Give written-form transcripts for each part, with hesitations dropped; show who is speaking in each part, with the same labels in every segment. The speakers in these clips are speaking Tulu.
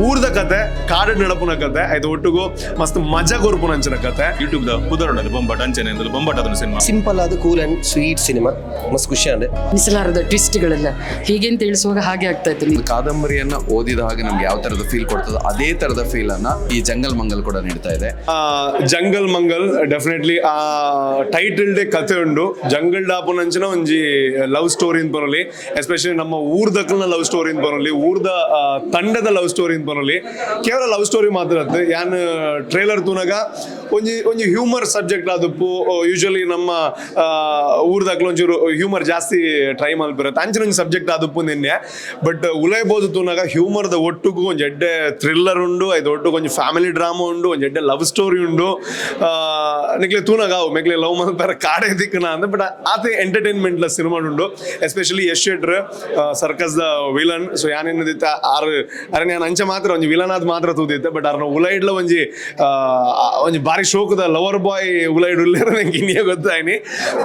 Speaker 1: ಊರ್ದ ಕತೆ, ಕಾಡು ನಡಪುನ ಕತೆ, ಆಯ್ತು ಒಟ್ಟುಗು ಮಸ್ತ್ ಮಜಾ ಕೊರ್ಪುನ ಅಂಚಿನ ಕತೆ.
Speaker 2: ಯೂಟ್ಯೂಬ್ ದ ಪುದರುಂಡದು ಬೊಂಬಾಟ್ ಅಂಚನೆ ಅಂದಲು ಬೊಂಬಾಟ್ ಅದನ್ನು ಸಿನಿಮಾ.
Speaker 3: ಸಿಂಪಲ್ ಆದ ಕೂಲ್ ಅಂಡ್ ಸ್ವೀಟ್ ಸಿನಿಮಾ, ಮಸ್ತ್ ಖುಷಿ ಆಂಡ್.
Speaker 4: ಮೀಸಲಾರದ ಟ್ವಿಸ್ಟ್ಗಳೆಲ್ಲ ಹೀಗೆ ಅಂತ ತಿಳಿಸುವಾಗ ಹಾಗೆ ಆಗ್ತಾ ಇತ್ತು.
Speaker 5: ಒಂದು ಕಾದಂಬರಿಯನ್ನ ಓದಿದ ಹಾಗೆ ನಮ್ಗೆ ಯಾವ ತರದ ಫೀಲ್ ಕೊಡ್ತದೋ ಅದೇ ತರದ ಫೀಲ್ ಅನ್ನ ಈ ಜಂಗಲ್ ಮಂಗಲ್ ಕೂಡ ನೀಡ್ತಾ ಇದೆ.
Speaker 1: ಜಂಗಲ್ ಮಂಗಲ್ ಡೆಫಿನೆಟ್ಲಿ ಆ ಟೈಟಲ್ ಡೇ ಕತೆ ಉಂಡು. ಜಂಗಲ್ ಡಾಪುನಂಚಿನ ಒಂಜಿ ಲವ್ ಸ್ಟೋರಿ ಅಂತ ಬರಲಿ, ಎಸ್ಪೆಷಲಿ ನಮ್ಮ ಊರ್ದಕ್ಕಲ್ನ ಲವ್ ಸ್ಟೋರಿ ಅಂತ ಬರಲಿ, ಊರ್ದ ತಂಡದ ಲವ್ ಸ್ಟೋರಿ ಅಂತ ಬರಲಿ, ಕೇವಲ ಲವ್ ಸ್ಟೋರಿ ಮಾತ್ರ ಅತ್ತು. ಯಾನ್ ಟ್ರೇಲರ್ ತೂನಗ ಒಂಜಿ ಒಂಜಿ ಹ್ಯೂಮರ್ ಸಬ್ಜೆಕ್ಟ್ ಆದುಪ್ಪು. ಯೂಶಲಿ ನಮ್ಮ ಊರ್ದಕ್ಲು ಒಂಚೂರು ಹ್ಯೂಮರ್ ಜಾಸ್ತಿ ಟ್ರೈ ಮಲ್ಪಿರತ್ತೆ, ಅಂಚಿನ ಒಂಜಿ ಸಬ್ಜೆಕ್ಟ್ ಆದುಪ್ಪು ನಿನ್ನೆ. ಬಟ್ ಉಲೈಬೋದು ತೂನಗ ಹ್ಯೂಮರ್ದ ಒಟ್ಟುಗು ಒಂಜಿ ಎಡ್ಡೆ ಥ್ರಿಲ್ಲರ್ ಉಂಡು, ಐದು ಒಟ್ಟುಗು ಒಂಜಿ ಫ್ಯಾಮಿಲಿ ಡ್ರಾಮಾ ಉಂಡು, ಒಂಜಿ ಎಡ್ಡೆ ಲವ್ ಸ್ಟೋರಿ ಉಂಡು. ನಿಕ್ಲೆ ತೂನಗ ಅವು ಮೆಗ್ಲೆ ಲವ್ ಮಲ್ಪರ ಕಾಡೆ ದಿಕ್ಕನ ಅಂದ, ಬಟ್ ಆತೆ ಎಂಟರ್ಟೈನ್ಮೆಂಟ್ ಲ ಸಿನಿಮಾ ಉಂಡು. Especially Yash Shettar circus the villain. So ಯಾನೇನದಿತ್ತ ಆರು ಅರೆ ನಾನು ಅಂಚೆ ಮಾತ್ರ ಒಂಜಿ ವಿಲನ್ ಆದ್ ಮಾತ್ರ ತೂದಿತ್ತೆ. ಬಟ್ ಅರ್ನ ಉಲೈಡ್ಲ ಒಂಜಿ ಒಂಜಿ ಬಾರಿ ಶೋಕದ ಲವರ್ ಬಾಯ್ ಉಲೈಡ್ ಉಲ್ಲೇರ ನಂಗೆ ಇನ್ನೇ ಗೊತ್ತಾಯ್ನಿ.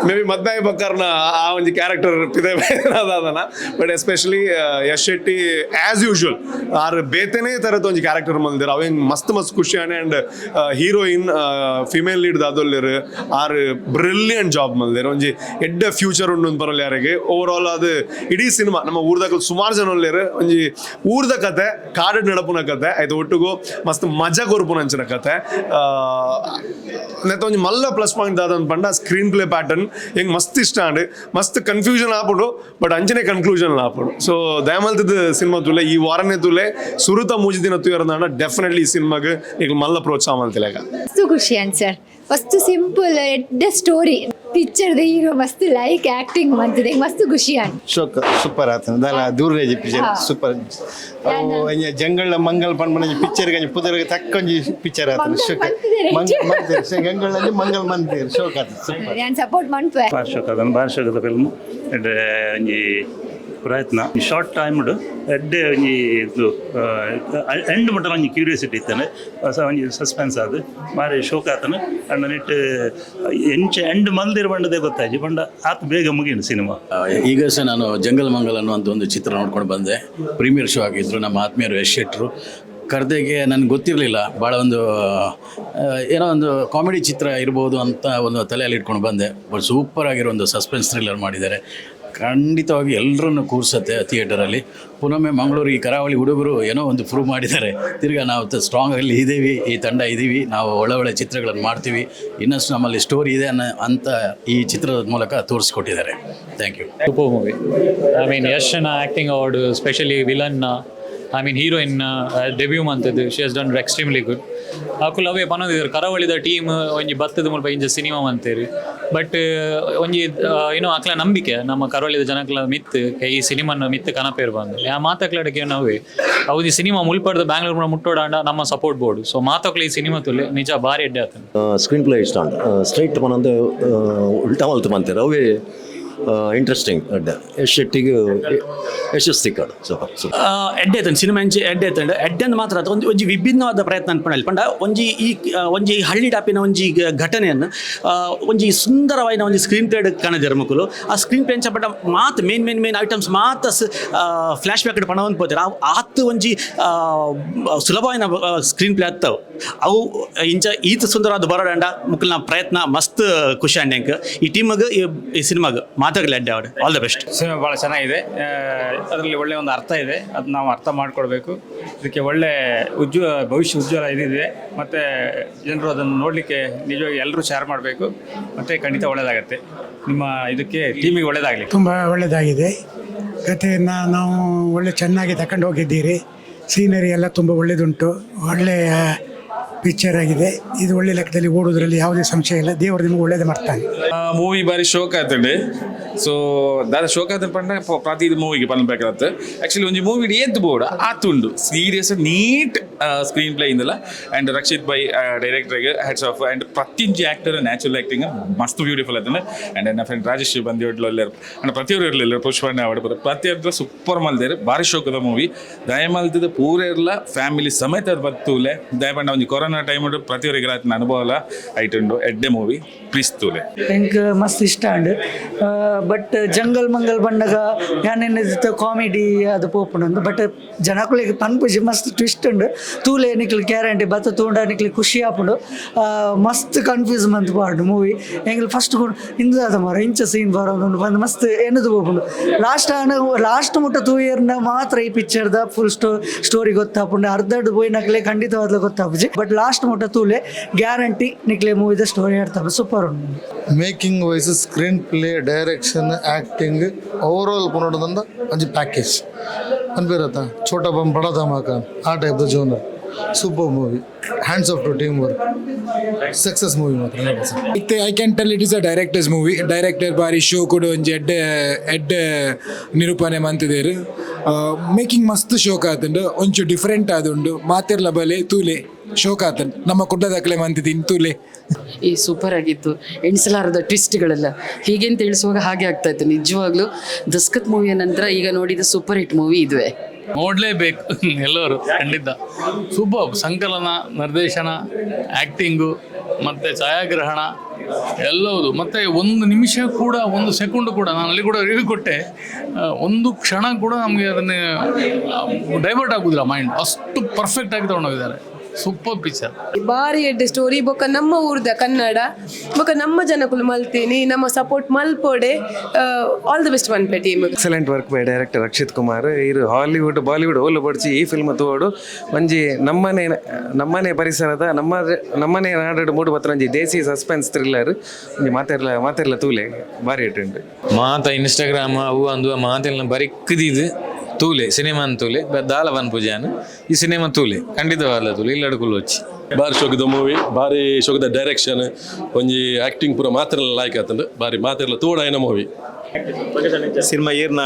Speaker 1: ಮೇ ಬಿ ಮದ್ದಾಯಿ ಬಕ್ಕರ್ನ ಆ ಒಂಜಿ ಕ್ಯಾರೆಕ್ಟರ್ ಪಿದೆ ಅದಾದನ. But especially Yash Shetty as usual ಆರ್ ಬೇತೆನೇ ತರದ ಒಂಜಿ ಕ್ಯಾರೆಕ್ಟರ್ ಮಲ್ದಿರ, ಅವೇನ್ ಮಸ್ತ್ ಮಸ್ತ್ ಖುಷಿ ಆನೆ. ಅಂಡ್ ಹೀರೋಯಿನ್ ಫಿಮೇಲ್ ಲೀಡ್ ದಾದೊಲ್ಲೆರ್, ಆರ್ ಬ್ರಿಲಿಯಂಟ್ ಜಾಬ್ ಮಲ್ದಿರ. ಒಂಜಿ ಎಡ್ಡೆ ಫ್ಯೂಚರ್ ಉಂಡು ಅಂತ ಬರಲ್ಲ ಯಾರಿಗೆ. ಓವರ್ ಆಲ್ ಅದು ಇಡೀ ಸಿನಿಮಾ ನಮ್ಮ ಊರ್ದಾಗ ಸುಮಾರು ಜನ ಉಲ್ಲೇರು. ಒಂಜಿ ಊರ್ದ ಕತೆ, ಕಾಡು ನಡಪುನ ಕತೆ, ಆಯ್ತು ಒಟ್ಟುಗು ಮಸ್ತ್ ಮಜಾ ಕೊರ್ಪುನ ಅಂಚಿನ ಕತೆ. ನೆತ್ತ ಒಂಜಿ ಮಲ್ಲ ಪ್ಲಸ್ ಪಾಯಿಂಟ್ ದಾದಂತ ಪಂಡ ಸ್ಕ್ರೀನ್ ಪ್ಲೇ ಪ್ಯಾಟರ್ನ್ ಎಂಕ್ ಮಸ್ತ್ ಇಷ್ಟ ಆಂಡ್. ಮಸ್ತ್ ಕನ್ಫ್ಯೂಷನ್ ಆಪುಂಡು, ಬಟ್ ಅಂಚನೆ ಕನ್ಕ್ಲೂಷನ್ ಆಪುಂಡು. ಸೊ ದಯಮಲ್ತದ ಸಿನಿಮಾ ತೂಲೆ. ಈ ವಾರನೇ ತೂಲೆ. ಸುರುತ 3 ದಿನ ತೂಯರ್ದಾಂಡ ಡೆಫಿನೆಟ್ಲಿ ಈ ಸಿನಿಮಾಗ್ ಈಗ ಮಲ್ಲ ಪ್ರೋತ್ಸಾಹ ಮಲ್ತಿಲೇಗ.
Speaker 6: ಮಸ್ತ್ ಖುಷಿ ಅನ್ ಸರ್. ಮಸ್ತ್ ಸಿಂಪಲ್ ಎಡ್ಡೆ ಸ್ಟೋರಿ. ಪಿಕ್ಚರ್ದ ಹೀರೋ ಮಸ್ತ್ ಲೈಕ್ ಆಕ್ಟಿಂಗ್ ಮಂತದೆ, ಮಸ್ತ್ ಖುಷಿ ಆಂಡ್.
Speaker 7: ಶೋಕ್ ಸೂಪರ್ ಆತನ ದಾಲ ದೂರ ಪಿಕ್ಚರ್. ಸೂಪರ್. ಅವು ಒಂಜಿ ಜಂಗಳ ಮಂಗಲ್ ಪನ್ಪನ ಪಿಕ್ಚರ್ ಗಂಜಿ ಪುದರ್ಗೆ ತಕ್ಕೊಂಜಿ ಪಿಕ್ಚರ್ ಆತನ.
Speaker 6: ಮಂಗಲ್
Speaker 7: ಶೋಕ್.
Speaker 6: ಮಂತಿದೇರೆ.
Speaker 7: ಮಂಗಲ್ ಮಂತೇರು, ಜಂಗಳಲ್ಲಿ ಮಂಗಲ್ ಮಂತೇರು. ಶೋಕ್ ಆತ, ಸೂಪರ್.
Speaker 6: ನಾನು ಸಪೋರ್ಟ್ ಮನ್ಪೆ.
Speaker 8: ಭಾರಿ ಶೋಕ್ ಅದನ್ನು, ಭಾರಿ ಶೋಕದ ಫಿಲ್ಮ್. ಒಂಜಿ ಪ್ರಯತ್ನ ಶಾರ್ಟ್ ಟೈಮ್ಡ್ ಎಡ್ಡೆ ಒಂಜಿ ಇದು ಎಂಡ್ ಮುಟ್ಟ ಒಂಜಿ ಕ್ಯೂರಿಯಾಸಿಟಿ ಇತ್ತಾನೆ, ಹೊಸ ಒಂಜಿ ಸಸ್ಪೆನ್ಸ್ ಅದು ಭಾರಿ ಶೋಕ್ ಆತನ. ಅಂಡ್ ನೆಟ್ ಎಂಚ ಎಂಡ್ ಮಲ್ದಿರ ಬಂಡದೆ ಗೊತ್ತಾಯ್ತು ಪಂಡ ಆತ ಬೇಗ ಮುಗಿನು ಸಿನಿಮಾ.
Speaker 9: ಈಗ ಸಹ ನಾನು ಜಂಗಲ್ ಮಂಗಲ್ ಅನ್ನುವಂಥ ಒಂದು ಚಿತ್ರ ನೋಡ್ಕೊಂಡು ಬಂದೆ. ಪ್ರೀಮಿಯರ್ ಶೋ ಆಗಿದ್ದರು ನಮ್ಮ ಆತ್ಮೀಯರು ಯಶ್ ಶೆಟ್ಟರು. ಕರ್ದೆಗೆ ನನಗೆ ಗೊತ್ತಿರಲಿಲ್ಲ. ಭಾಳ ಒಂದು ಏನೋ ಒಂದು ಕಾಮಿಡಿ ಚಿತ್ರ ಇರ್ಬೋದು ಅಂತ ಒಂದು ತಲೆಯಲ್ಲಿ ಇಟ್ಕೊಂಡು ಬಂದೆ. ಬಟ್ ಸೂಪರ್ ಆಗಿರೋ ಒಂದು ಸಸ್ಪೆನ್ಸ್ ಥ್ರಿಲ್ಲರ್ ಮಾಡಿದ್ದಾರೆ. ಖಂಡಿತವಾಗಿ ಎಲ್ಲರನ್ನು ಕೂರಿಸತ್ತೆ ಥಿಯೇಟರಲ್ಲಿ. ಪುನೊಮ್ಮೆ ಮಂಗಳೂರು ಈ ಕರಾವಳಿ ಹುಡುಗರು ಏನೋ ಒಂದು ಪ್ರೂವ್ ಮಾಡಿದ್ದಾರೆ. ತಿರ್ಗಾ ನಾವು ಸ್ಟ್ರಾಂಗ್ ಅಲ್ಲಿ ಇದ್ದೀವಿ, ಈ ತಂಡ ಇದ್ದೀವಿ, ನಾವು ಒಳ್ಳೆ ಒಳ್ಳೆ ಚಿತ್ರಗಳನ್ನು ಮಾಡ್ತೀವಿ, ಇನ್ನಷ್ಟು ನಮ್ಮಲ್ಲಿ ಸ್ಟೋರಿ ಇದೆ ಅನ್ನೋ ಅಂತ ಈ ಚಿತ್ರದ ಮೂಲಕ ತೋರಿಸ್ಕೊಟ್ಟಿದ್ದಾರೆ. Thank you.
Speaker 10: Super movie. I mean, ಯಶ್ನ acting award, specially villain, I mean heroine debut ಮಂತದ್ದು, she has done extremely good. ಅಕುಲು ಅವೇ ಪನೊಂದಿದ್ದಾರೆ, ಕರಾವಳಿದ ಟೀಮ್ ಒಂಜಿ ಬತ್ತದ ಮುಲ್ಪ ಇಂಚ ಸಿನಿಮಾ ಮಂತೇರಿ. ಬಟ್ ಒಂಜಿ ಏನೋ ಅಕ್ಲ ನಂಬಿಕೆ ನಮ್ಮ ಕರಾವಳಿದ ಜನಕ್ಲ ಮಿತ್ ಈ ಸಿನಿಮಾನ ಮಿತ್ ಕನಪೇರು ಬಂದು ಯಾ ಮಾತಕ್ಲಡಕ್ಕೆ ನಾವೇ ಅವು ಈ ಸಿನಿಮಾ ಮುಲ್ಪಡ್ದ ಬ್ಯಾಂಗ್ಳೂರ್ ಮುಟ್ಟೋಡಾಂಡ ನಮ್ಮ ಸಪೋರ್ಟ್ ಬೋರ್ಡ್. ಸೊ ಮಾತಕ್ಲ ಈ ಸಿನಿಮಾ ತುಲೆ, ನಿಜ ಭಾರಿ ಎಡ್ಡೆ ಆತನ.
Speaker 11: ಸ್ಕ್ರೀನ್ ಪ್ಲೇ ಇಷ್ಟ ಉಂಟು. ಸ್ಟ್ರೈಟ್ ಪನಂದು ಉಲ್ಟಾ ಮಲ್ತು ಮಂತೇರು, ಅವೇ ಇಂಟ್ರೆಸ್ಟಿಂಗ್ ಅಡ್ಡ. ಯಶ್ ಶೆಟ್ಟಿಗೆ ಯಶಸ್ ತಿಕ್ಕಾಡು. Super super.
Speaker 12: ಎಡ್ಡೆ ಆತಂಡ್ ಸಿನಿಮಾ. ಎಂಚಿ ಎಡ್ಡೆ ಆತಂಡ್. ಎಡ್ಡೆ ಅಂದ್ ಮಾತ್ರ ಅತ್ತ, ಒಂಜಿ ಒಂಜಿ ವಿಭಿನ್ನವಾದ ಪ್ರಯತ್ನ ಅನ್ಪಣಲ್ಲಿ ಪಂಡ ಒಂಜಿ ಈ ಒಂಜಿ ಹಳ್ಳಿ ಟಾಪಿನ ಒಂಜಿ ಘಟನೆಯನ್ನು ಒಂಜಿ ಸುಂದರವಾಯಿನ ಒಂಜಿ ಸ್ಕ್ರೀನ್ ಪ್ಲೇ ಕಾಣದಿರ ಮಕ್ಕಳು. ಆ ಸ್ಕ್ರೀನ್ ಪ್ಲೇ ಪಂಡ ಮಾತ್ ಮೇನ್ ಮೇನ್ ಮೇನ್ ಐಟಮ್ಸ್ ಮಾತ ಫ್ಲ್ಯಾಶ್ ಬ್ಯಾಕ್ ಪಣವಂತ ಪೋತಾರೆ. ಆತ್ ಒಂಜಿ ಸುಲಭವಾಯಿನ ಸ್ಕ್ರೀನ್ ಪ್ಲೇ ಆಗ್ತಾವ ಅವು. ಇಂಚ ಈತ ಸುಂದರವಾದ ಬರೋಡಂಡ ಮುಕ್ಕಲ್ನ ಪ್ರಯತ್ನ ಮಸ್ತ್ ಖುಷಿ ಅಂಡ್ ಎಂಕ್. ಈ ಟೀಮ್ಗೆ, ಈ ಸಿನಿಮಾಗ್ ಮಾತಾಗಲಿ ಅಡ್ಡೆ ಆವಡ್. All the best.
Speaker 13: Cinema ಭಾಳ ಚೆನ್ನಾಗಿದೆ. ಅದರಲ್ಲಿ ಒಳ್ಳೆಯ ಒಂದು ಅರ್ಥ ಇದೆ, ಅದು ನಾವು ಅರ್ಥ ಮಾಡಿಕೊಡ್ಬೇಕು. ಇದಕ್ಕೆ ಒಳ್ಳೆ ಭವಿಷ್ಯ ಉಜ್ವಲ ಇದಿದೆ. ಮತ್ತು ಜನರು ಅದನ್ನು ನೋಡಲಿಕ್ಕೆ ನಿಜವಾಗಿ ಎಲ್ಲರೂ ಶೇರ್ ಮಾಡಬೇಕು. ಮತ್ತು ಖಂಡಿತ ಒಳ್ಳೆಯದಾಗತ್ತೆ. ನಿಮ್ಮ ಇದಕ್ಕೆ ಟೀಮಿಗೆ ಒಳ್ಳೆಯದಾಗಲಿ.
Speaker 14: ತುಂಬ ಒಳ್ಳೆಯದಾಗಿದೆ. ಕಥೆಯನ್ನು ನಾವು ಒಳ್ಳೆ ಚೆನ್ನಾಗಿ ತಗೊಂಡು ಹೋಗಿದ್ದೀರಿ. ಸೀನರಿ ಎಲ್ಲ ತುಂಬ ಒಳ್ಳೆಯದುಂಟು. ಒಳ್ಳೆಯ ಪಿಕ್ಚರ್ ಆಗಿದೆ ಇದು. ಒಳ್ಳೆ ಲೆಕ್ಕದಲ್ಲಿ ಓಡೋದ್ರಲ್ಲಿ ಯಾವುದೇ ಸಂಶಯ ಇಲ್ಲ. ದೇವರು ನಿಮಗೆ ಒಳ್ಳೇದು ಮಾಡ್ತಾನೆ.
Speaker 2: ಮೂವಿ ಬಾರಿ ಶೋಕ್ ಆತಂಡೆ. ಸೊ ದಾದ ಶೋಕ್ ಆತಂಡ್ ಪಂಡ ಪ್ರತಿ ಮೂವಿಗೆ ಪನ್ಬೇಕಾಗತ್ತೆ. ಆಕ್ಚುಲಿ ಒಂಜಿ ಮೂವಿ ಏತ್ ಬೋರ್ಡ್ ಆತುಂಡು. ಸೀರಿಯಸ್ ನೀಟ್ ಸ್ಕ್ರೀನ್ ಪ್ಲೇ ಇಂದಲ್ಲ. ಆ್ಯಂಡ್ ರಕ್ಷಿತ್ ಬೈ ಡೈರೆಕ್ಟರ್ಗೆ ಹ್ಯಾಟ್ಸ್ ಆಫ್. ಆ್ಯಂಡ್ ಪ್ರತಿಯೊಂಜಿ ಆಕ್ಟರ್ ನ್ಯಾಚುರಲ್ ಆಕ್ಟಿಂಗ್ ಮಸ್ತ್ ಬ್ಯೂಟಿಫುಲ್ ಆತಂಡೆ. ಆ್ಯಂಡ್ ನನ್ನ ಫ್ರೆಂಡ್ ರಾಜೇಶ್ ಬಂದಿಯೊಡ್ಲು ಎಲ್ಲರೂ ಅಂಡ್ ಪ್ರತಿಯೊರು ಇರಲಿಲ್ಲ, ಪುಷ್ಪಣ್ಣ ಅವಡು ಪ್ರತಿಯೊಬ್ಬರು ಸೂಪರ್ ಮಲ್ದೇರು. ಬಾರಿ ಶೋಕದ ಮೂವಿ. ದಯಮಲ್ತದ ಪೂರ ಇರಲ ಫ್ಯಾಮಿಲಿ ಸಮೇತ ಬತ್ತೂಲೆ. ದಯಪಂಡ ಒಂಜಿ ಕೊರೋನಾ ಟೈಮ್ ಪ್ರತಿಯೊರಿಗೆ ಆತನ ಅನುಭವ ಐಟುಂಡು. ಎಡ್ಡೆ ಮೂವಿ, ಪ್ಲೀಸ್ ತೂಲೆ.
Speaker 15: ಎಂಕ್ ಮಸ್ತ್ ಇಷ್ಟ ಅಂಡ್. ಬಟ್ ಜಂಗಲ್ ಮಂಗಲ್ ಬಂಡಗ ಯಾನೇನಿತ್ತು ಕಾಮಿಡಿ ಅದು ಪೋಪುಂಡು. ಬಟ್ ಜನಕುಲಿಗೆ ಪನ್ಪುಜಿ, ಮಸ್ತ್ ಟ್ವಿಸ್ಟ್ ಉಂಡು. ತೂಲೆ ನಿಕ್ಲು ಗ್ಯಾರಂಟಿ ಬತ್ತ ತೂಂಡ ನಿಕ್ಲು ಖುಷಿ ಆಪುಂಡು. ಮಸ್ತ್ ಕನ್ಫ್ಯೂಸ್ ಮಂತ್ ಪಾಡು ಮೂವಿ. ಎಂಗ್ಲು ಫಸ್ಟ್ ಇಂದಾದ ಮಾರ ಇಂಚ ಸೀನ್ ಬರೋದು ಬಂದು ಮಸ್ತ್ ಎನ್ನದು ಪೋಪುಂಡು. ಲಾಸ್ಟ್ ಆನ ಲಾಸ್ಟ್ ಮುಟ್ಟ ತೂಯರ್ನ ಮಾತ್ರ ಈ ಪಿಕ್ಚರ್ದ ಫುಲ್ ಸ್ಟೋರಿ ಗೊತ್ತಾಪುಂಡು. ಅರ್ಧಡ್ ಪೋಯಿನಕ್ಲೆ ಖಂಡಿತವಾದ್ಲ ಗೊತ್ತಾಪುಜಿ. ಬಟ್ ಲಾಸ್ಟ್ ಮುಟ್ಟ ತೂಲೆ, ಗ್ಯಾರಂಟಿ ನಿಕ್ಲೆ ಮೂವಿದ ಸ್ಟೋರಿ ಅರ್ಥ, ಸೂಪರ್ ಉಂಡು.
Speaker 16: Making wise, screen play, direction, acting, over all ಪನೊಡದಂದ ಒಂಜಿ ಪ್ಯಾಕೇಜ್ ಪನ್ಪಿರತ್ತ, ಛೋಟಾ ಬಮ್ ಬಡ ಧಮಾಕ, ಆ type the genre. Super movie, hats off to team work. Success movie ಮಾತ್ರ 100%.
Speaker 17: ಇತ್ತೆ I can tell it is a director's movie. Director ಬಾರಿ ಶೋ ಕೂಡ ಒಂಜಿ ಎಡ್ಡೆ ಎಡ್ಡೆ ನಿರೂಪಣೆ ಮಂತಿದೇರು. ಮೇಕಿಂಗ್ ಮಸ್ತ್ ಶೋಕ್ ಆತುಂಡು, ಒಂಚು ಡಿಫರೆಂಟ್ ಆದುಂಡು. ಮಾತೆರ್ಲ ಬಲೆ, ತೂಲೆ, ಶೋಕ್ ಆತುಂಡು. ನಮ್ಮ ಕುಡ್ಲದಕ್ಲೆ ಮಂತಿದ್ದೀನಿ, ತೂಲೆ.
Speaker 4: ಈ ಸೂಪರ್ ಆಗಿತ್ತು. ಎಣಿಸಲಾರದ ಟ್ವಿಸ್ಟ್ಗಳೆಲ್ಲ ಹೀಗೆ ಅಂತ ತಿಳಿಸುವಾಗ ಹಾಗೆ ಆಗ್ತಾ ಇತ್ತು. ನಿಜವಾಗ್ಲೂ ದಸ್ಕತ್ ಮೂವಿಯ ನಂತರ ಈಗ ನೋಡಿದ ಸೂಪರ್ ಹಿಟ್ ಮೂವಿ ಇದುವೆ.
Speaker 18: ನೋಡಲೇಬೇಕು ಎಲ್ಲರೂ ಖಂಡಿತ. ಸೂಪರ್ ಸಂಕಲನ, ನಿರ್ದೇಶನ, ಆ್ಯಕ್ಟಿಂಗು ಮತ್ತು ಛಾಯಾಗ್ರಹಣ ಎಲ್ಲವುದು. ಮತ್ತು ಒಂದು ನಿಮಿಷ ಕೂಡ, ಒಂದು ಸೆಕೆಂಡ್ ಕೂಡ, ನಾನು ಅಲ್ಲಿ ಕೂಡ ರಿವ್ಯೂ ಕೊಟ್ಟೆ, ಒಂದು ಕ್ಷಣ ಕೂಡ ನಮಗೆ ಅದನ್ನೇ ಡೈವರ್ಟ್ ಆಗೋದಿಲ್ಲ ಮೈಂಡ್. ಅಷ್ಟು ಪರ್ಫೆಕ್ಟಾಗಿ ತೊಗೊಂಡೋಗಿದ್ದಾರೆ. Super picture.
Speaker 19: ಬಾರಿ ಎಡ್ಡೆ ಸ್ಟೋರಿ. ಬೊಕ್ಕ ನಮ್ಮ ಊರ್ದ ಕನ್ನಡ, ಬೊಕ್ಕ ನಮ್ಮ ಜನಕುಲು ಮಲ್ತೀನಿ, ನಮ್ಮ ಸಪೋರ್ಟ್ ಮಲ್ಪೋಡೆ. All the best one team.
Speaker 20: Excellent work by director Rakshit Kumar. ಇರು ಹಾಲಿವುಡ್, ಬಾಲಿವುಡ್ ಓಲು ಬಡ್ಚಿ ಈ ಫಿಲ್ಮ್ ತೂವೊಡು. ಒಂಜಿ ನಮ್ಮನೆ ನಮ್ಮನೆ ಪರಿಸರದ ನಮ್ಮ ನಮ್ಮನೆ ನಾಡು ಮೂಡು ಬತ್ರ ಒಂಜಿ ದೇಸಿ ಸಸ್ಪೆನ್ಸ್ ಥ್ರಿಲ್ಲರ್ ಒಂಜಿ. ಮಾತೆರ್ಲ ಮಾತೆರ್ಲ ತೂಲೆ, ಬಾರಿ ಉಂಟು.
Speaker 21: ಮಾತ ಇನ್ಸ್ಟಾಗ್ರಾಮ್ ಅವು ಅಂದು ಮಾತೆಲ್ಲ ಬರಿಕ್ಕದಿದು ತೂಲೆ, ಸಿನಿಮಾ ತೂಲೆ. ದಾಲ ಪನ್ಪುಜಾನ್, ಈ ಸಿನಿಮಾ ತೂಲೆ, ಖಂಡಿತವಾದ ತೂಲೆ, ಇಲ್ಲಡ್ಕುಲು వచ్చಿ.
Speaker 22: ಬಾರಿ ಶೋಕದ ಮೂವಿ, ಬಾರಿ ಶೋಕದ ಡೈರೆಕ್ಷನ್, ಒಂಜಿ ಆಕ್ಟಿಂಗ್ ಪೂರ ಮಾತ್ರ ಲಾಯ್ಕ್ ಆತಂಡು. ಬಾರಿ, ಮಾತೆರ್ಲ ತೂಡಾಯಿನ ಮೂವಿ.
Speaker 23: ಸಿನಿಮಾ ಏರ್ನ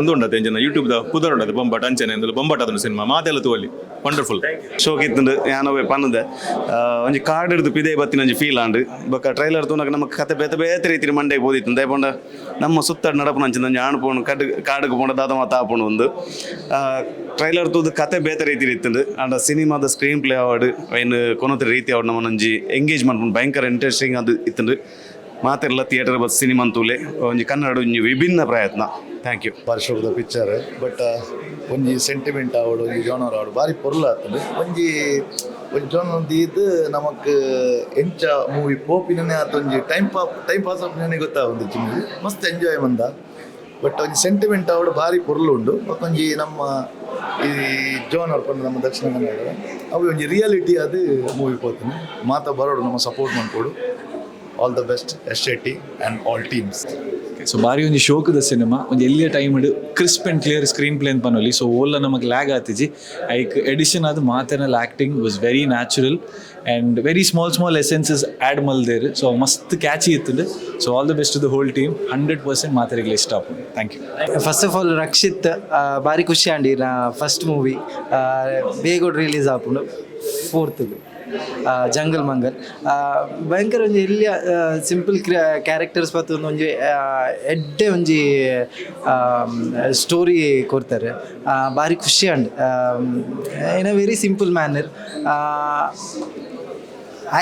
Speaker 23: ಒಂದು ಉಂಡತ್ತೆ ಎಂಜನ ಯೂಟ್ಯೂಬ್ದ ಪುದರ್ ಉಂಡತ್ತೆ ಬೊಂಬಾಟ್ ಅಂಚನೆ ಅಂದಲು. ಬೊಂಬಾಟ್ ಅದನ್ನು ಸಿನಿಮಾ ಮಾತೆಲ್ಲ ತೂವಲ್ಲಿ, ವಂಡರ್ಫುಲ್.
Speaker 24: ಶೋಕ್ ಇತ್ತಂದು. ಯಾನವೇ ಪನ್ನದೆ ಒಂಜಿ ಕಾರ್ಡ್ ಹಿಡ್ದು ಪಿದೆ ಬತ್ತಿನ ಒಂಜಿ ಫೀಲ್ ಆಂಡ್. ಬೊಕ್ಕ ಟ್ರೈಲರ್ ತೂನಗ ನಮ್ಮ ಕತೆ ಬೇತೆ ಬೇತೆ ರೀತಿ ಮಂಡೆಗೆ ಬೋದಿತ್ತು. ದಯಪಂಡ ನಮ್ಮ ಸುತ್ತ ನಡಪುನ ಅಂಚಿನ ಒಂಜಿ ಆಣ್ ಪೋಣು ಕಡ್ ಕಾಡುಗೆ ಪೋಂಡ ದಾದ ಮಾತ ಆಪುಂಡು. ಒಂದು ಟ್ರೈಲರ್ ತೂದು ಕತೆ ಬೇತೆ ರೀತಿ ಇತ್ತಂದು. ಆಂಡ ಸಿನಿಮಾದ ಸ್ಕ್ರೀನ್ ಪ್ಲೇ ಅವಾರ್ಡ್ ಐನ್ ಕೊನೊತ ರೀತಿ ಅವಾರ್ಡ್ ನಮ್ಮನೊಂಜಿ ಎಂಗೇಜ್ ಮನ್ಪುಂಡು. ಭಯಂಕರ ಇಂಟ್ರೆಸ್ಟಿಂಗ್ ಅದು ಇತ್ತಂದು. ಮಾತೆರ್ಲ ಥಿಯೇಟರ್ ಬಸ್ ಸಿನಿಮಾ ತೂಲೆ. ಒಂಜಿ ಕನ್ನಡ ಒಂಜಿ ವಿಭಿನ್ನ ಪ್ರಯತ್ನ. Thank you.
Speaker 25: ಬಾರಿ ಶೋಕದ ಪಿಕ್ಚರ್. ಬಟ್ ಒಂಜಿ ಸೆಂಟಿಮೆಂಟ್ ಆವಡು, ಒಂಜಿ ಜೋನರ್ ಆವಡು, ಬಾರಿ ಪೊರ್ಲು ಆತಂಡು. ಒಂಜಿ ಒಂಜಿ ಜೋನರ್ ದೀದ್ ನಮಕ್ ಎಂಚ ಮೂವಿ ಪೋಪಿನೇ ಆತ ಒಂಜಿ ಟೈಮ್ ಪಾಸ್ ಆಪಿನೇ ಗೊತ್ತಾಗೊಂದಿಚ್ಚಿ. ಮೂವಿ ಮಸ್ತ್ ಎಂಜಾಯ್ ಮಂದ. ಬಟ್ ಒಂಜಿ ಸೆಂಟಿಮೆಂಟ್ ಆವಡು, ಬಾರಿ ಪೊರ್ಲು ಉಂಡು. ಒಂಜಿ ನಮ್ಮ ಈ ಜೋನರ್ ಪಂಡ ನಮ್ಮ ದಕ್ಷಿಣ ಕನ್ನಡ ಅವು ಒಂಜಿ ರಿಯಾಲಿಟಿ ಅದು ಮೂವಿ ಪೋತೀನಿ. ಮಾತ ಬರೋಡು, ನಮ್ಮ support ಮಾಡ್ಕೊಡು. All the best Yash Shetty and all teams.
Speaker 26: So ಬಾರಿ ಒಂಜಿ ಶೋಕದ ಸಿನಿಮಾ. ಒಂಜಿ ಎಲ್ಲಿಯ time crisp and clear screen play ಅಂತ ಪನೊಲಿ. ಸೊ ಓಲ್ಲ ನಮಗೆ ಲ್ಯಾಗ್ ಆತಿಜಿ. ಐಕ್ ಎಡಿಷನ್ ಅದು ಮಾತೆನಲ್ acting was very natural and very small small essences add ಮಲ್ದೇರು. ಸೊ ಮಸ್ತ್ ಕ್ಯಾಚಿ ಇತ್ತು. So all the best the whole team. 100% ಮಾತೆರೆಗ್ಲ ಇಷ್ಟ ಆಪುಂಡು. Thank you.
Speaker 27: First of all Rakshit ಬಾರಿ ಖುಷಿ ಆಂಡಿ. ನಾ ಫಸ್ಟ್ ಮೂವಿ ಬೇಗ ರಿಲೀಸ್ ಆಪುಂಡು ಫೋರ್ತ್ ಜಂಗಲ್ ಮಂಗಲ್. ಭಯಂಕರ ಒಂಜಿ ಎಲ್ಲಿಯ ಸಿಂಪಲ್ ಕ್ಯಾರೆಕ್ಟರ್ಸ್ ಪತ್ತು ಒಂಜಿ ಎಡ್ಡೆ ಒಂಜಿ ಸ್ಟೋರಿ ಕೊಡ್ತಾರೆ. ಬಾರಿ ಖುಷಿ and in a very simple manner.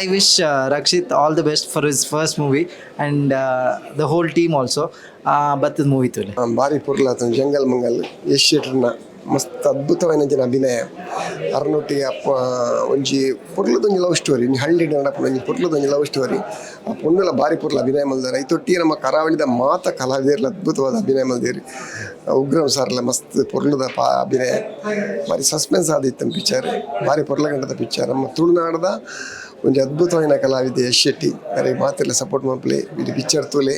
Speaker 27: I wish Rakshit all the best for his first movie and the whole team also. ಬತ್ತದ ಮೂವಿ ತೂಲೆ.
Speaker 28: ಭಾರಿ ಪೊರ್ಲಾತುಂಡು ಜಂಗಲ್ ಮಂಗಲ್. ಯಶ್ ಶೆಟ್ಟರ್ನ ಮಸ್ತ್ ಅದ್ಭುತವಾಯಿನ ಜನ ಅಭಿನಯ. ಅರ್ನೊಟ್ಟಿಗೆ ಅಪ್ಪ ಒಂಜಿ ಪೊರ್ಲುದೊಂಜಿ ಲವ್ ಸ್ಟೋರಿ, ಒಂಜಿ ಹಳ್ಳಿ ನಡಪುನ ಒಂಜಿ ಪೊರ್ಲುದೊಂಜಿ ಲವ್ ಸ್ಟೋರಿ. ಆ ಪೊಣ್ಣುಲ ಬಾರಿ ಪೊರ್ಲು ಅಭಿನಯ ಮಲ್ದಾರೆ. ಐತೊಟ್ಟಿಗೆ ನಮ್ಮ ಕರಾವಳಿದ ಮಾತ ಕಲಾವಿದರ್ಲ ಅದ್ಭುತವಾದ ಅಭಿನಯ ಮಲ್ದೇರು. ಉಗ್ರಂ ಸಾರ್ಲ ಮಸ್ತ್ ಪೊರ್ಲುದ ಪಾ ಅಭಿನಯ. ಬಾರಿ ಸಸ್ಪೆನ್ಸ್ ಆದಿತ್ತು ಪಿಕ್ಚರ್. ಬಾರಿ ಪೊರ್ಲಗಂಟದ ಪಿಕ್ಚರ್. ನಮ್ಮ ತುಳುನಾಡದ ಒಂಜಿ ಅದ್ಭುತವಾಯಿನ ಕಲಾವಿದೆ ಯಶ್ ಶೆಟ್ಟಿ. ಅರೆಗ್ ಮಾತೆರ್ಲ ಸಪೋರ್ಟ್ ಮಲ್ಪಲೆ, ಇಡೀ ಪಿಕ್ಚರ್ ತೂಲೆ,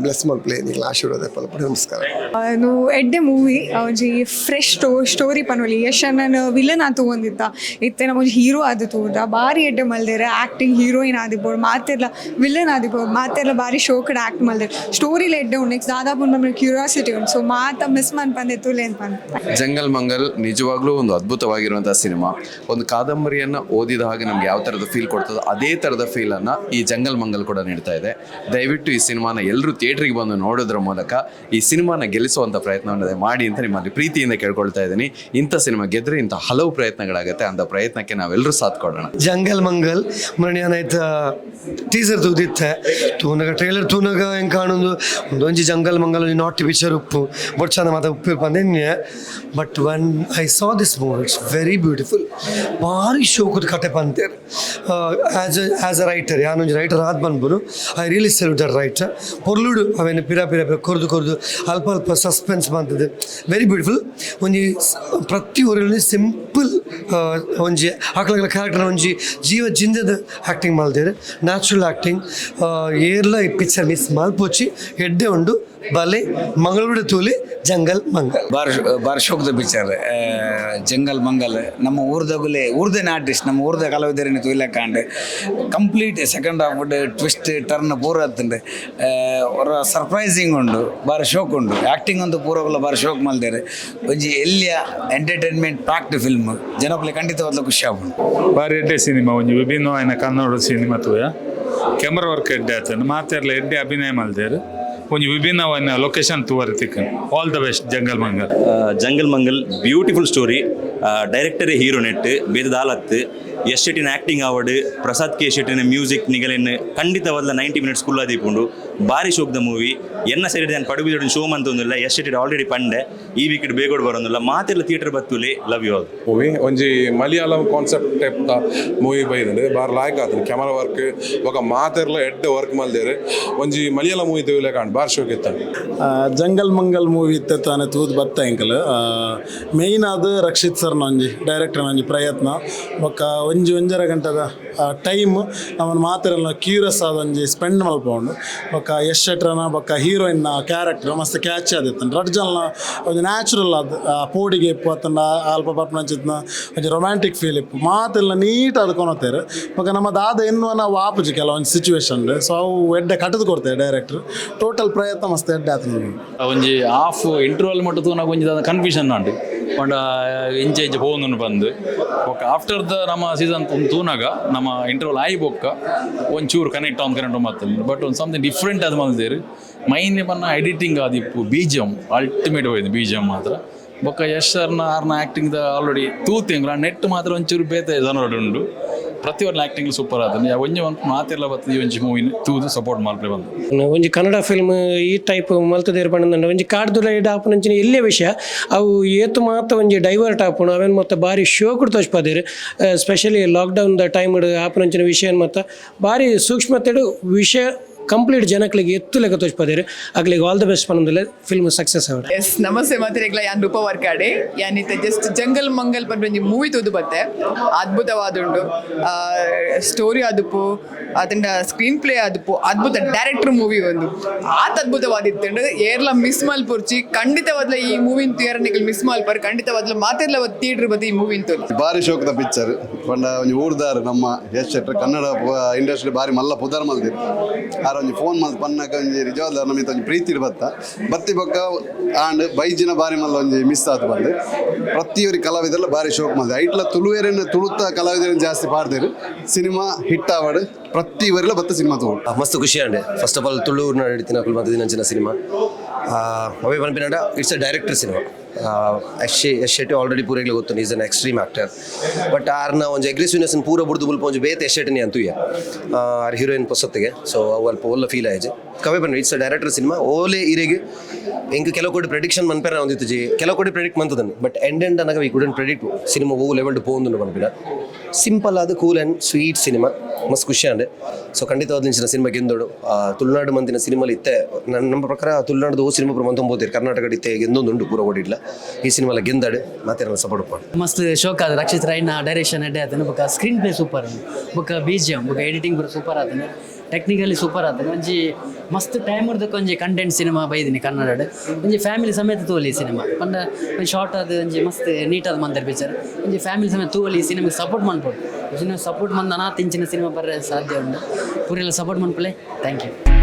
Speaker 28: ಬ್ಲೆಸ್ ಮಲ್ಪಲೆ. ನಿಕ್ಲ ಆಶೀರ್ವಾದ ಪಲ್ಪಡೆ. ನಮಸ್ಕಾರ.
Speaker 29: ಅದು ಎಡ್ಡೆ ಮೂವಿ. ಒಂಜಿ ಫ್ರೆಶ್ ಸ್ಟೋರಿ ಪನೊಲಿ. ಯಶ್ ಅಣ್ಣನ ವಿಲನ್ ಆತು ಒಂದಿತ್ತ, ಇತ್ತೆ ನಮ್ಮ ಒಂಜಿ ಹೀರೋ ಆದ್ ತೂದ. ಬಾರಿ ಎಡ್ಡೆ ಮಲ್ದೆರ್ ಆ್ಯಕ್ಟಿಂಗ್. ಹೀರೋಯಿನ್ ಆದಿಪ್ಪೊಡು ಮಾತೆರ್ಲ, ವಿಲನ್ ಆದಿಪ್ಪೊಡು ಮಾತೆರ್ಲ ಬಾರಿ ಶೋಕಡ್ ಆ್ಯಕ್ಟ್ ಮಲ್ದೆರ್. ಸ್ಟೋರಿಲ ಎಡ್ಡೆ ಉಂಡು. ನೆಕ್ಸ್ಟ್ ದಾದ ಪುಂಡು ಕ್ಯೂರಿಯಾಸಿಟಿ ಉಂಡು. ಸೊ ಮಾತ ಮಿಸ್ ಮನ್ಪಂದೆ ತೂಲೆ ಅಂತ.
Speaker 5: ಜಂಗಲ್ ಮಂಗಲ್ ನಿಜವಾಗ್ಲೂ ಒಂದು ಅದ್ಭುತವಾಗಿರುವಂತಹ ಸಿನಿಮಾ. ಒಂದು ಕಾದಂಬರಿಯನ್ನು ಓದಿದ ಹಾಗೆ ನಮ್ಗೆ ಯಾವ ಥರದ ಫೀಲ್ ಕೊಡ್ತದೋ ಅದೇ ಥರದ ಫೀಲನ್ನು ಈ ಜಂಗಲ್ ಮಂಗಲ್ ಕೂಡ ನೀಡ್ತಾ ಇದೆ. ದಯವಿಟ್ಟು ಈ ಸಿನಿಮಾನ ಎಲ್ಲರೂ ಥಿಯೇಟ್ರಿಗೆ ಬಂದು ನೋಡೋದ್ರ ಮೂಲಕ ಈ ಸಿನಿಮಾನ ಗೆಲ್ಲಿಸುವಂಥ ಪ್ರಯತ್ನವನ್ನು ಮಾಡಿ ಅಂತ ನಿಮ್ಮಲ್ಲಿ ಪ್ರೀತಿಯಿಂದ ಕೇಳ್ಕೊಳ್ತಾ ಇದ್ದೀನಿ. ಇಂಥ ಸಿನಿಮಾ ಗೆದ್ದರೆ ಇಂಥ ಹಲವು ಪ್ರಯತ್ನಗಳಾಗುತ್ತೆ, ಅಂಥ ಪ್ರಯತ್ನಕ್ಕೆ ನಾವೆಲ್ಲರೂ ಸಾಥ್ ಕೊಡೋಣ.
Speaker 1: ಜಂಗಲ್ ಮಂಗಲ್ ಮರಣಿಯಾನಾಯ್ತ ಟೀಸರ್ ತೂದಿತ್ತೆ ತೂನಗ ಟ್ರೈಲರ್ ತೂನಗ ಹೆಂಗೆ ಕಾಣೊಂದು ಒಂದೊಂಜಿ ಜಂಗಲ್ ಮಂಗಲ್ ಒಂಜಿ ನಾಟಿ ಪಿಕ್ಚರ್ ಉಪ್ಪು ಬೊಡ್ಚಾನ ಮಾತ ಉಪ್ಪು ಪಂದೆನ್ನೆ. But when I saw this movie it's very beautiful. ಭಾರಿ ಶೋಕದ ಕತೆ ಪಂತೇರ್. As a writer ಯಾನೊಂಜಿ writer ಆದ್ ಬಂದ್ಬುನು I really salute that writer. ಪೊರ್ಲುಡು ಅವೇನು ಪಿರ ಪಿರ ಪಿರ ಕೊರ್ದು ಕೊರ್ದು ಅಲ್ಪ ಅಲ್ಪ ಸಸ್ಪೆನ್ಸ್ ಬಂತದೆ. Very beautiful. ಒಂಜಿ ಪ್ರತಿ ಊರಲ್ಲಿ ಸಿಂಪಲ್ ಒಂಜಿ ಆಕಳ ಕ್ಯಾರೆಕ್ಟರ್ ಒಂಜಿ ಜೀವ ಜಿಂಜದ ಆ್ಯಕ್ಟಿಂಗ್ ಮಲ್ದೇರು, ನ್ಯಾಚುರಲ್ ಆ್ಯಕ್ಟಿಂಗ್. ಏರ್ಲ ಈ ಪಿಕ್ಚರ್ ಮಿಸ್ ಮಲ್ಪೊಚ್ಚಿ ಎಡ್ಡೆ ಉಂಡು ಬಲೆ ಮಂಗಳೂರು ತೂಲಿ ಜಂಗಲ್ ಮಂಗಲ್.
Speaker 3: ಬಾರ್ ಬಾರ್ ಶೋಕ್ದ ಪಿಕ್ಚರ್ ಜಂಗಲ್ ಮಂಗಲ್. ನಮ್ಮ ಊರ್ದಗುಲೆ ಊರ್ದೇನೆ ಆರ್ಟಿಸ್ಟ್, ನಮ್ಮ ಊರ್ದ ಕಲಾವಿದರನ್ನು ತೂಯಿಲಕ್ಕಾಂಡ್. Complete second half twist turn ಪೂರ ಆತುಂಡು. ಒರ ಸರ್ಪ್ರೈಸಿಂಗ್ ಉಂಡು, ಬಾರಿ ಶೋಕ್ ಉಂಡು. ಆ್ಯಕ್ಟಿಂಗ್ ಅಂತೂ ಪೂರಗುಲ ಬಾರಿ ಶೋಕ್ ಮಲ್ದೇರು. ಒಂಜಿ ಎಲ್ಲಿಯ entertainment packed film, ಜನಕುಲೆ ಖಂಡಿತವಾದ್ಲ ಖುಷಿ ಆಪುಂಡು.
Speaker 6: ಬಾರಿ ಎಡ್ಡೆ ಸಿನಿಮಾ, ಒಂಜಿ ವಿಭಿನ್ನವಾಯಿನ ಕನ್ನಡ ಸಿನಿಮಾ ತೂಯ. ಕ್ಯಾಮ್ರಾ ವರ್ಕ್ ಎಡ್ಡೆ ಆತಂಡು, ಮಾತೆರ್ಲ ಎಡ್ಡೆ ಅಭಿನಯ ಮಲ್ದೇರು. ಒಂಜಿ ವಿಭಿನ್ನವಾಯಿನ ಲೊಕೇಶನ್ ತೂವರೆ ತಿಕ್ಕನ್. All the best Jungle Mangal.
Speaker 7: Jungle Mangal beautiful story. ಡೈರೆಕ್ಟರೇ hero net ಬೇದ ದಾಲತ್ತು ಯಶ್ ಶೆಟ್ಟಿನ ಆ್ಯಕ್ಟಿಂಗ್ ಆವಡ್, ಪ್ರಸಾದ್ ಕೆ ಶೆಟ್ಟಿನ ಮ್ಯೂಸಿಕ್ ನಿಗಲೆನ್ ಖಂಡಿತವಾದ 90 ಮಿನಿಟ್ಸ್ ಕುಲ್ಲ ದೀಪುಂಡು. ಬಾರಿ ಶೋಕ್ದ ಮೂವಿ. ಎನ್ನ ಸೈಡ್ ನಾನು ಪಡುಬಿದೊಡು ಶೋ ಮಂತೊಂದಿಲ್ಲ. ಯಶ್ ಶೆಟ್ಟಿ ಆಲ್ರೆಡಿ ಪಂಡೆ ಈ ವೀಕ್ ಬೇಗೋಡ್ ಬರೋದಿಲ್ಲ. ಮಾತೆಲ್ಲ ಥಿಯೇಟರ್ ಬತ್ತುಲಿ. Love you all.
Speaker 8: Movie ಒಂಜಿ Malayalam concept type movie ಬೈದಂಡು bar ಲಾಯ್ಕ್ ಆತಂಡು. Camera work ಬೊಕ ಮಾತೆರ್ಲ ಎಡ್ಡೆ ವರ್ಕ್ ಮಲ್ದೇರು. ಒಂಜಿ ಮಲಯಾಳಂ ಮೂವಿ ತೂಯಲೆ ಕಾಣ್ ಬಾರ್ ಶೋಕ್ ಇತ್ತಂಡು.
Speaker 9: ಜಂಗಲ್ ಮಂಗಲ್ ಮೂವಿ ಇತ್ತೆ ತಾನೆ ತೂದು ಬತ್ತ ಎಂಕಲ್. ಮೇಯ್ನ್ ಆದ್ ರಕ್ಷಿತ್ ಸರ್ನ ಒಂಜಿ ಡೈರೆಕ್ಟರ್ನ ಒಂಜಿ ಪ್ರಯತ್ನ ಬೊಕ್ಕ ಒಂಜಿ ಒಂಜರ ಗಂಟೆದ ಟೈಮ್ ನಮ್ಮನ್ನು ಮಾತೆರೆಲ್ಲ ಕ್ಯೂರಿಯಸ್ ಆದ ಒಂಜಿ ಸ್ಪೆಂಡ್ ಮಲ್ಪೊಂಡು. ಬೊಕ್ಕ ಯಶ್ ಶೆಟ್ರನ ಬೊಕ್ಕ ಹೀರೋಯಿನ್ನ ಕ್ಯಾರೆಕ್ಟರ್ ಮಸ್ತ್ ಕ್ಯಾಚ್ ಆದಿತ್ತು. ರಡ್ಡ್ ಜನಲ ಒಂಜಿ ನ್ಯಾಚುರಲ್ ಆದ್ ಪೋಡಿಗೆ ಇಪ್ಪು ಅತ್ತಂಡ ಅಲ್ಪ ಪರ್ಪನಂಚಿತ್ನ ಒಂಜಿ ರೊಮ್ಯಾಂಟಿಕ್ ಫೀಲ್ ಇಪ್ಪು ಮಾತೆಲ್ಲ ನೀಟ್ ಆದ್ ಕೊನೊತೇರು. ಬೊಕ್ಕ ನಮ್ಮ ದಾದ ಎನ್ನುವ ನಾವು ಆಪುಜಿ ಕೆಲವೊಂದು ಸಿಚುವೇಶನ್. ಸೊ ಅವು ಎಡ್ಡೆ ಕಟ್ಟದು ಕೊಡ್ತೇವೆ ಡೈರೆಕ್ಟರ್. ಟೋಟಲ್ ಪ್ರಯತ್ನ ಮಸ್ತ್ ಎಡ್ಡೆ ಆತುಂಡು.
Speaker 2: ಒಂಜಿ ಹಾಫ್ ಇಂಟರ್ವಲ್ ಮಟ್ಟ ತೂನಗ ಒಂಜಿ ಕನ್ಫ್ಯೂಷನ್ ಉಂಡು, ಪಂಡ ಇಂಚ ಇಂಚ ಪೋವೊಂದುಂಡು ಬಂದು. ಬೊಕ್ಕ ಆಫ್ಟರ್ the ನಮ್ಮ ಸೀಸನ್ ತೂನಗ ನಮ್ಮ ಇಂಟರ್ವಲ್ ಆಯಿ ಬೊಕ್ಕ ಒಂಚೂರು ಕನೆಕ್ಟ್ ಆನ್ ಕನೆಕ್ಟ್ ಮಾತಲ್ಲ. ಬಟ್ ಒಂದು ಸಮಥಿಂಗ್ ಡಿಫ್ರೆಂಟ್ ಅದು ಮಲ್ದೇರು. ಮೈನ್ ಪನ್ನ ಎಡಿಟಿಂಗ್ ಆದಿಪ್ಪು, ಬೀಜಮ್ ಅಲ್ಟಿಮೇಟ್ ಹೋಯ್ತು ಬೀಜಮ್ ಮಾತ್ರ. ಬೊಕ್ಕ ಯಶ್ ಸರ್ನ ಆರ್ನ ಆ್ಯಕ್ಟಿಂಗ್ ದ ಆಲ್ರೆಡಿ ತೂತಿಂಗ್ಲ ನೆಟ್ ಮಾತ್ರ ಒಂಚೂರು ಬೇತೆ ಜನರಡ್ ಉಂಡು. ಪ್ರತಿಯೊಂದು ಆ್ಯಕ್ಟಿಂಗ್ ಸೂಪರ್ ಆತಂದು. ಒಂಜಿ ಒಂದು ಮಾತೆಲ್ಲ ಬರ್ತದೆ. ಈ ಒಂಜಿ ಮೂವಿನ ತೂದು ಸಪೋರ್ಟ್ ಮಲ್ಪಲೆ ಬಂದು.
Speaker 10: ಒಂಜಿ ಕನ್ನಡ ಫಿಲ್ಮ್ ಈ ಟೈಪ್ ಮಲ್ತದೇರು ಪಂಡ ಒಂಜಿ ಕಾಡ್ದುಲ ಆಪುನಂಚಿನ ಎಲ್ಲೇ ವಿಷಯ ಅವು ಏತು ಮಾತ ಒಂಜಿ ಡೈವರ್ಟ್ ಆಪುಂಡು. ಅವೇನು ಮೊತ್ತ ಬಾರಿ ಶೋಕುಡು ತೋಜ್ಪಾದೇರು. Specially lockdown the time ಆಪುನಂಚಿನ ವಿಷಯ ಮೊತ್ತ ಬಾರಿ ಸೂಕ್ಷ್ಮತೆಡು ವಿಷಯ ಕಂಪ್ಲೀಟ್ ಜನಕ್ಲಿಗೆ ಎತ್ತು ಲೆಕ್ಕ ತೋಜ್ಪಾದೇರು. ಅಗ್ಲಿಗೆ all the best ಪನೊಂದುಲ್ಲೆ, film success ಆವಡ್.
Speaker 11: S, ನಮಸ್ತೆ ಮಾತಿರೆಗ್ಲ. ಯಾನ್ ರೂಪ ವರ್ಕಾಡೆ. ಯಾನಿತ್ತ ಜಸ್ಟ್ ಜಂಗಲ್ ಮಂಗಲ್ ಪನ್ಪಿ ಮೂವಿ ತೂದು ಬತ್ತೆ. ಅದ್ಭುತವಾದುಂಡು ಸ್ಟೋರಿ ಆದುಪ್ಪು ಅತಂಡ ಸ್ಕ್ರೀನ್ ಪ್ಲೇ ಆದುಪ್ಪು ಅದ್ಭುತ ಡೈರೆಕ್ಟರ್ ಮೂವಿ ಒಂದು ಆತ್ ಅದ್ಭುತವಾದಿತ್ತುಂಡು. ಏರ್ಲ ಮಿಸ್ ಮಲ್ಪೊರ್ಚಿ ಖಂಡಿತವಾದ್ಲ ಈ ಮೂವಿನ ತುಯರ ನಿಕಲ್ ಮಿಸ್ ಮಲ್ಪರ್. ಖಂಡಿತವಾದ್ಲ ಮಾತೆರ್ಲ ಥಿಯೇಟರ್ ಬತ್ತಿ ಈ ಮೂವಿನ ತೂಲಿ.
Speaker 12: ಬಾರಿ ಶೋಕದ ಪಿಕ್ಚರ್ ಪಂಡ ಒಂಜಿ ಊರ್ದಾರ್ ನಮ್ಮ ಯಶ್ ಶೆಟ್ಟರ್ ಕನ್ನಡ ಇಂಡಸ್ಟ್ರಿ ಬಾರಿ ಮಲ್ಲ ಪುದರ್ ಮಲ್ದಿರು. ಆರ್ ಒಂಜಿ ಫೋನ್ ಮಲ್ತ್ ಪನ್ನಗ ಒಂಜಿ ನಿಜವಾದ ನಮಿತ ಒಂಜಿ ಪ್ರೀತಿ ಬತ್ತ ಬತ್ತಿ ಬೊಕ್ಕ ಆಂಡ್ ಬೈಜಿನ ಬಾರಿ ಮಲ್ಲ ಒಂಜಿ ಮಿಸ್ ಆದ್ ಬಂದು. ಪ್ರತಿಯೊರಿ ಕಲಾವಿದೆಲ್ಲ ಬಾರಿ ಶೋಕ್ ಮಲ್ದೆ. ಐಟ್ಲ ತುಳುವೇರನ್ನು ತುಳುತ್ತ ಕಲಾವಿದರನ್ನು ಜಾಸ್ತಿ ಪಾಡ್ದೇರು. ಸಿನಿಮಾ ಹಿಟ್ ಆವಡ್, ಪ್ರತಿ ವರಿಲ ಬತ್ತ ಸಿನಿಮಾ ತಗೊಂಡು
Speaker 30: ಮಸ್ತ್ ಖುಷಿ and. First of all Tulu ನಡಿತಿನ ಅಕುಲು ಮಲ್ತಿನ ಸಿನಿಮಾ ಅವೇ ಪನ್ಪಿನಂಡ it's a director cinema. Yash Yash Shetty already ಪೂರೆಗ್ಲ ಗೊತ್ತು, is an extreme actor. But ಆರ್ನ ಒಂಜಿ ಅಗ್ರೆಸಿವ್ನೆಸ್ ಪೂರ ಬುಡ್ದು ಬುಲ್ಪ ಒಂಜಿ ಬೇತೆ ಯಶ್ ಶೆಟ್ಟಿನಿ ಅಂತೂಯ ಆರ್ ಹೀರೋಯಿನ್ ಪೊಸತ್ತಿಗೆ. ಸೊ ಅವು ಅಲ್ಪ ಓಲ್ಲ ಫೀಲ್ ಆಯ್ತು ಕವೆ ಬನ್ನಿ. It's a director cinema. ಓಲೆ ಇರೆಗ್ ಎಂಕ್ ಕೆಲವು ಕೋಟಿ ಪ್ರೆಡಿಕ್ಷನ್ ಮನ್ಪೆರ ಒಂದಿತ್ತು, ಕೆಲವು ಕೋಟಿ ಪ್ರೆಡಿಕ್ಟ್ ಮಂತದನ್ನು. But end end ಅನ್ನಾಗ we couldn't predict cinema ಓ ಲೆವೆಲ್ ಪೋಂದು ಪನ್ಪಿನ. ಸಿಂಪಲ್ ಆದ cool and sweet cinema, ಮಸ್ತ್ ಖುಷಿ ಆಂಡ್. ಸೊ ಖಂಡಿತವಾದ ಇಂಚಿನ ಸಿನಿಮಾ ಗೆಂದೋಡು. ತುಳುನಾಡು ಮಂತಿನ ಸಿನಿಮಾಲಿ ಇತ್ತೆ ನನ್ನ ನಮ್ಮ ಪ್ರಕಾರ ತುಳುನಾಡು ಓ ಸಿನಿಮಾ ಪೂರ ಮಂತೊಂಬೋತೀರು. ಕರ್ನಾಟಕ ಇತ್ತೆ ಗೆಂದೊಂದುಂಡು ಪೂರ ಓಡಿಡ್ಲ. ಈ ಸಿನಿಮಾಲ ಗೆಂದಾಡು ಮಾತೆ ಸಪೋರ್ಟ್ ಉಪ್ಪು.
Speaker 31: ಮಸ್ತ್ ಶೋಕ್ ಆದ. ರಕ್ಷಿತ್ ರೈನ ಡೈರೆಕ್ಷನ್ ಎಡ್ಡೆ ಆತನ. ಬೊಕ್ಕ screen play super, ಬೊಕ್ಕ ಬೀಜಿಎಂ, ಬೊಕ್ಕ ಎಡಿಟಿಂಗ್ ಪೂರ ಸೂಪರ್ ಆತನ. ಟೆಕ್ನಿಕಲಿ ಸೂಪರ್ ಆತನ. ಒಂಜಿ ಮಸ್ತ್ ಟೈಮ್ ಹಿಡ್ದಕ್ಕೆ ಒಂಜಿ ಕಂಟೆಂಟ್ ಸಿನಿಮಾ ಬೈದಿನಿ ಕನ್ನಡಡ್. ಒಂಜಿ ಫ್ಯಾಮಿಲಿ ಸಮೇತ ತೋಲಿ ಸಿನಿಮಾ ಪಂಡ ಒಂಜಿ ಶಾರ್ಟ್ ಆದ ಒಂಜಿ ಮಸ್ತ್ ನೀಟ್ ಆದ ಮಂದರ್ ಪಿಕ್ಚರ್. ಒಂಜಿ ಫ್ಯಾಮಿಲಿ ಸಮೇತ ತೋಲಿ, ಸಿನಿಮಾಗೆ ಸಪೋರ್ಟ್ ಮನ್ಪೊಡು. ಸಪೋರ್ಟ್ ಮಂದ ಅನಾಥ ಇಂಚಿನ ಸಿನಿಮಾ ಬರ್ರೆ ಸಾಧ್ಯ ಉಂಟು. ಪೂರೆಲ್ಲ ಸಪೋರ್ಟ್ ಮನ್ಪಲೆ. Thank you.